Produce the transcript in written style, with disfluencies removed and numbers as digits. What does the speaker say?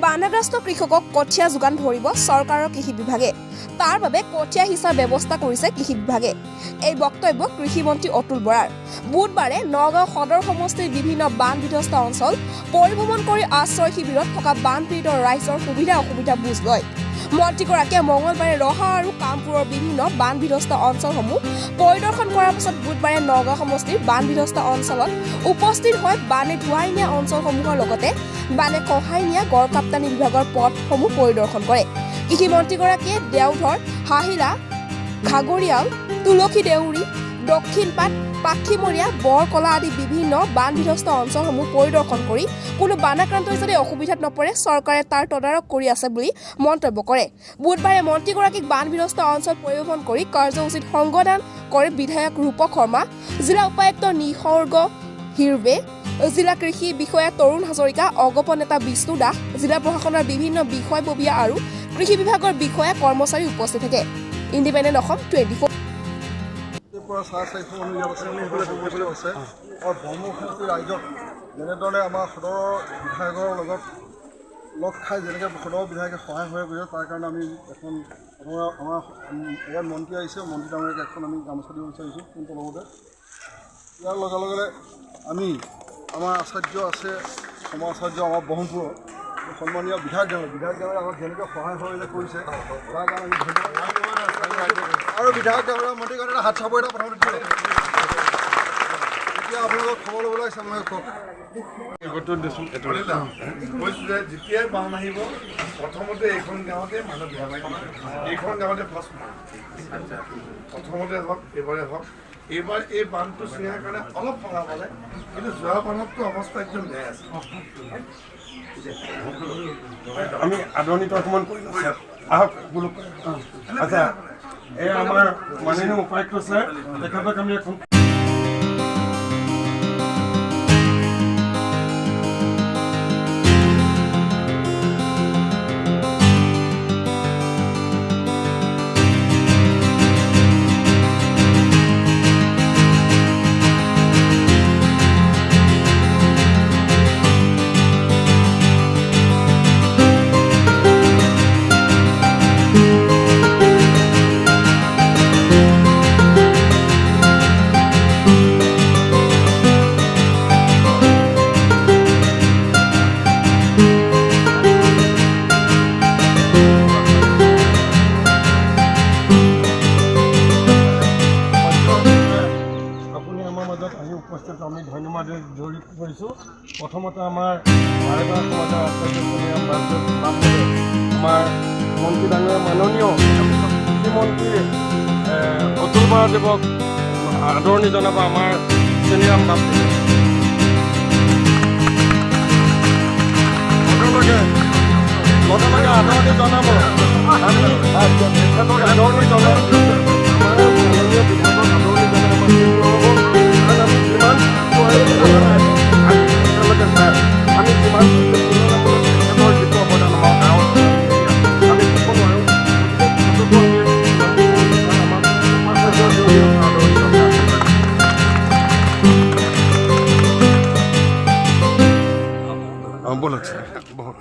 বানাগ্ৰস্ত কৃষকক কঠীয়া যোগান ধৰিব চৰকাৰৰ কৃষি বিভাগে। তাৰ বাবে কঠীয়া সিঁচাৰ ব্যৱস্থা কৰিছে কৃষি বিভাগে। এই বক্তব্য কৃষিমন্ত্ৰী অতুল বৰাৰ। বুধবাৰে নগাঁও সদৰ সমষ্টিৰ বিভিন্ন বান বিধ্বস্ত অঞ্চল পৰিভ্ৰমণ কৰি আশ্ৰয় শিবিৰত থকা বানপীড়িত ৰাইজৰ সুবিধা অসুবিধা বুজ লয় মন্ত্ৰীগৰাকীয়ে। মঙলবাৰে ৰহা আৰু কামপুৰৰ বিভিন্ন বান বিধ্বস্ত অঞ্চলসমূহ পৰিদৰ্শন কৰাৰ পাছত বুধবাৰে নগাঁও সমষ্টিৰ বান বিধ্বস্ত অঞ্চলত উপস্থিত হৈ বানে ধুৱাই নিয়া অঞ্চলসমূহৰ লগতে বানে খহাই নিয়া গড়কাপ্তানি বিভাগৰ পথসমূহ পৰিদৰ্শন কৰে। কৃষিমন্ত্ৰীগৰাকীয়ে দেওধৰ, হাহিলা, ঘাগৰিয়াল, তুলসী দেউৰী, দক্ষিণপাট, পাক্ষীমৰীয়া, বৰকলা আদি বিভিন্ন বান বিধ্বস্ত অঞ্চলসমূহ পৰিদৰ্শন কৰি কোনো বানাক্ৰান্তই যাতে অসুবিধাত নপৰে, চৰকাৰে তাৰ তদাৰক কৰি আছে বুলি মন্তব্য কৰে। বুধবাৰে মন্ত্ৰীগৰাকীক বান বিধ্বস্ত অঞ্চল পৰিভ্ৰমণ কৰি কাৰ্যসূচীত সংগদান কৰে বিধায়ক ৰূপক শৰ্মা, জিলা উপায়ুক্ত নিসৰ্গ হিৰবে, জিলা কৃষি বিষয়া তৰুণ হাজৰিকা, অগপ নেতা বিষ্ণু দাস, জিলা প্ৰশাসনৰ বিভিন্ন বিষয়ববীয়া আৰু কৃষি বিভাগৰ বিষয়া কৰ্মচাৰী উপস্থিত থাকে। ইণ্ডিপেণ্ডেণ্ট অসম 24। পৰা 450 মানুহ ইয়াত আছে, সেইফালে আছে। আৰু ব্ৰহ্মপুৰ সমষ্টিৰ ৰাইজক যেনেধৰণে আমাৰ সদৰৰ বিধায়কৰ লগত লগ খাই যেনেকৈ সদৰৰ বিধায়কে সহায় সহায় কৰিছে, তাৰ কাৰণে আমি এখন আমাৰ ইয়াত মন্ত্ৰী আহিছে, মন্ত্ৰী ডাঙৰীয়াক এখন আমি গামোচা দিব বিচাৰিছোঁ পোনপ্ৰথমতে। ইয়াৰ লগে লগে আমি আমাৰ আচাৰ্য আছে, সমাচাৰ্য আমাৰ ব্ৰহ্মপুৰৰ সন্মানীয় বিধায়ক ডাঙৰীয়া, বিধায়ক ডাঙৰীয়া আমাক যেনেকৈ সহায় সহযোগিতা কৰিছে, তাৰ কাৰণে আমি ধন্যবাদ। আৰু বিধায়ক ডাঙৰীয়া, মন্ত্ৰীৰ কাৰণে এটা হাত চাপৰি এটা প্ৰথমতে দিয়ক। এতিয়া আপোনালোকক খবৰ ল'বলৈ আহিছে, আপোনালোকে কওক। কৈছোঁ যে যেতিয়াই বান আহিব, প্ৰথমতে এইখন গাঁৱতে মানুহ বেয়া, এইখন গাঁৱতে ফাৰ্ষ্ট, প্ৰথমতে হওক, এইবাৰে হওক। এইবাৰ এই বানটো ছিঙাৰ কাৰণে অলপ সকাহ পালে, কিন্তু যোৱা বানততো অৱস্থা একদম বেয়া আছে। আমি আদৰণিটো অকণমান কৰি লওঁ। আহক বোলো। আচ্ছা, এই আমাৰ মাননীয় উপায়ুক্ত ছাৰ, তেখেতক আমি এখন আপুনি আমাৰ মাজত আহি উপস্থিত, আমি ধন্যবাদ জড়িত কৰিছোঁ। প্ৰথমতে আমাৰ বাৰেগাঁও সমাজৰ আচাৰ্য চেনিৰাম বাপদেৱে আমাৰ মন্ত্ৰী ডাঙৰীয়া, মাননীয় কৃষিমন্ত্ৰী অতুল বৰাদেৱক আদৰণি জনাব আমাৰ চেনিৰাম বাপদেৱে। লগে লগে লগে লগে আদৰণি জনাব। আমি তেখেতক আদৰণি জনাই, আমাৰ মাননীয় বিধায়কক আদৰণি জনাই আমাৰ শেষ নহ'ব। কাৰণ আমি যিমান এতিয়ালৈকে ছাৰ, আমি যিমান তুলনামূলক তেখেতৰ যিটো অৱদান আমাৰ গাঁৱত, আমি ক'ব নোৱাৰোঁ। গতিকে তেখেতকো আমি আমাক উপাচাৰ্যৰ জৰিয়তে আদৰণি জনাই। অঁ, ব'লক ছাৰ, বহক।